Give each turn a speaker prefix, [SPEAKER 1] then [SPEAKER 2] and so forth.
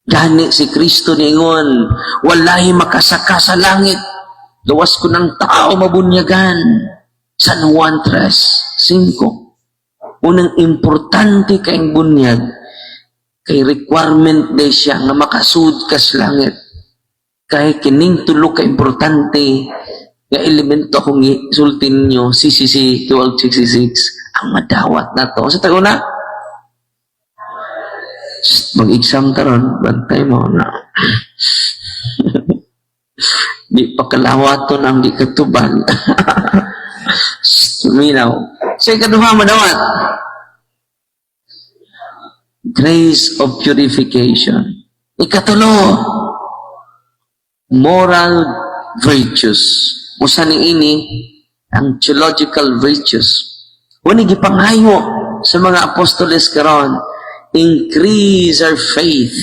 [SPEAKER 1] Gani si Kristo niingon, "Walay makasaka sa langit gawas kun ang tao mabunyagan." San Juan 3:5. Unang importante kay bunyag kay requirement de siya nga makasud ka sa langit. Kay kining tulo ka importante nga elemento akong isultin nyo, CCC 1266, ang madawat na to. Sa taguna, mag-exam karon, bantay mo na. Di pa kalawaton ang di katubal. Shh, minaw. Sa ikaduha madawat, grace of purification. Ikatulo, moral virtues. Usa ni ini ang theological virtues. Uni gipanghayo sa mga apostoles karon, increase our faith.